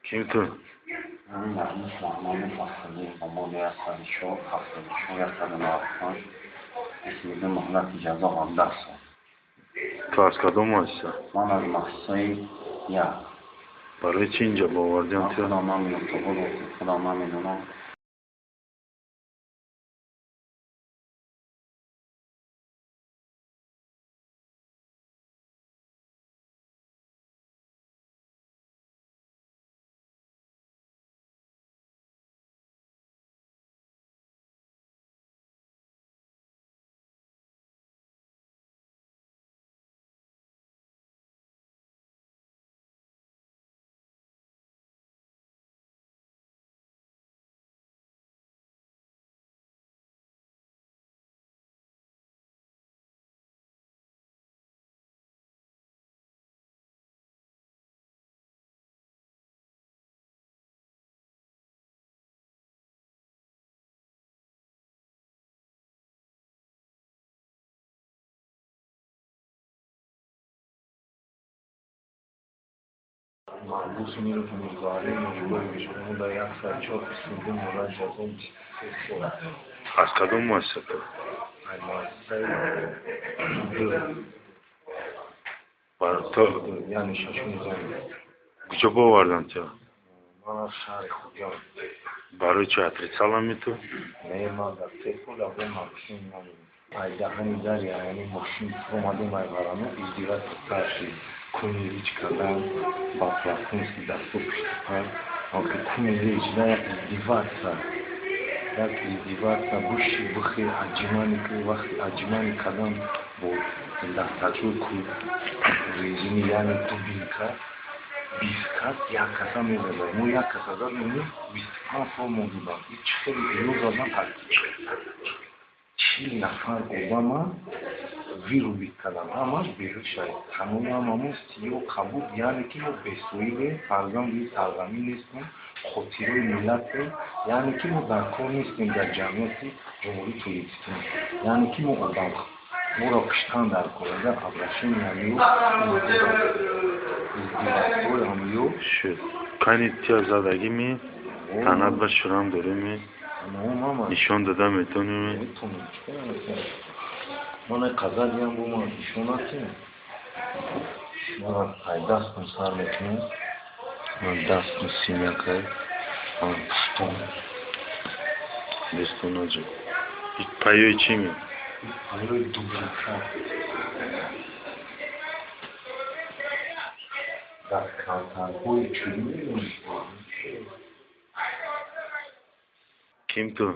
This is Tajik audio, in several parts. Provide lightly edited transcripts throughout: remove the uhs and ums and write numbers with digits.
Ким ту? Ман Маҳмуд Раҳмонов, 72 104 74 195 22, муҳлати ҷазо 17 сол. Ту аз кадом муассиса? Ман аз муассисаи як. Барои чӣ инҷа ба овардиам Ман ту? худам намедонам, худам намедонам. Маҳбус Миров Мирзоалӣ Муҷибович, ӯ дар 104 22 муҳлат ҷазо 23 сол. Аз кадом муассиса ту? Ай муассисаи ду. То яъне шашуми зони. Куҷо ба овардан ту? Ман аз шаҳри Хуҷанд. Барои чӣ отрицалами ту? Не, ман дар се сол ягон нарушение надорам. Ай даҳани дари аяни мошин фуромадем, ай варану издеваться сар шид. Куни кардан ба пластински дасту пушти пар. Охи куни рич да як издеваться. Як издеваться буши бухи аҷимани ки вақти аҷимани кардан бо дастачои ку резини, яъне дубинка, 20 кас як каса мезада. Мо як каса задем, 25 сол мо додам. И чӣ хеле ино задан, 40 нафар одама вырубить кардан, ҳамаш беҳушай. Тамоми ҳамамон сиё кабуд, яъне ки мо бесоибем, фарзанди сарзамин нестем, хотирои миллатем, яъне ки мо дар кор нестем дар ҷамъияти Ҷумҳурии Тоҷикистон, яъне ки мо одам моро куштан дар кор. Агар обращение ҳамиё издевательствои ҳамиё. Шуд. Кани тия задагӣ ми? Танат ба шурам дорӣ ми? Нишон дода метавонӣ ми? Метавонам, чӣ наметавонам? Ман ай қазадиам бо ман нишон ҳастем. Ман ай дастам сар мекунам. Ман дастам синякай, ман пуштон. Дӯстонаҷо. Паёи чӣ ми? Паёи дубинка. Дасткалтакҳои чӯбӣ медонӣ? Ким ту?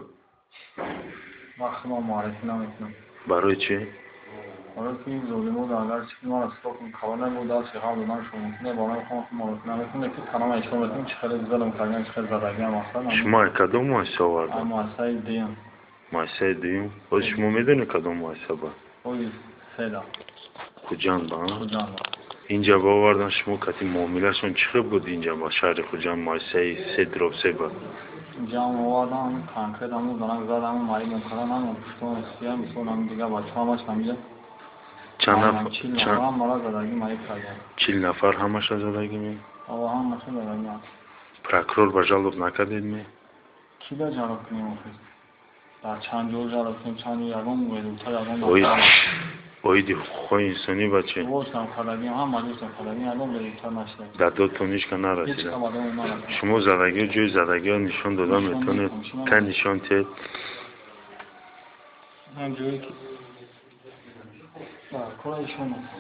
Ман худам муаррифӣ намекунам. Барои чӣ? Барои ки ин золимо агар чӣ маро ситоб калона буд, дасти ғам додан шумо мумкин не, барои худам муаррифӣ намекунам, лекин танама ишора мекунам, чӣ хеле зулм кардан, чӣ хеле задагиам ҳастан. Шумо аз кадом муассиса овардан? Муассисаи дуюм. Муассисаи дуюм? Боз шумо медонед кадом муассиса ба? Ои седа. Хуҷанд ба? Хуҷанд ба. Инҷа ба овардан шумо кати муомилашон чӣ хел буд инҷа ба шаҳри Хуҷанд муассисаи се дроб се ба? Инҷа овардан, конкрет ҳамун занак зад, ҳамун маибон кардан, ҳамун пуштон сия, мисол ҳамин дигар бачаҳо ҳамаш ҳаминҷа. Чанд нафар? 40 нафар мара задагӣ маиб кардан. 40 нафар ҳамаша задагӣ ми? Ова, ҳамаша задагӣ. Прокурор ба жалоб накардед ми? Ки ба жалоб кунем охир? Дар чанд ҷо жалоб кунем, чанд ҷо ягон результат, ягон. Оиди ҳуқуқҳои инсонӣ ба чӣ? Вошам кардагим, ҳама ҷошам кардагим, ягон результат нашуда. Дар додтон ҳеҷ ка нарасида? Ҳеҷ ка ба домо нарасида. Шумо задагиҳо, ҷои задагиҳо нишон дода метавонед? Кай нишон диҳед? Ҳам ҷое ки дар кора ишон аст.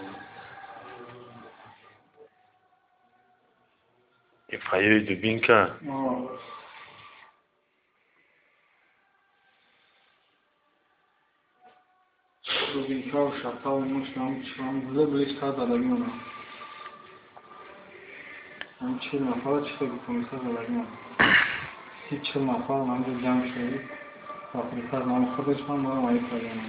И паёи дубинка? Дубинкаву шатаву мушнам чам зебриш та задагӣ она. Ҳам 40 нафара чӣ хел гуфтониста задагӣ она. 30-40 нафар ҳамҷо ҷамъ шудагӣ. Ва приказ нам худаш ҳам мара маиб кардан.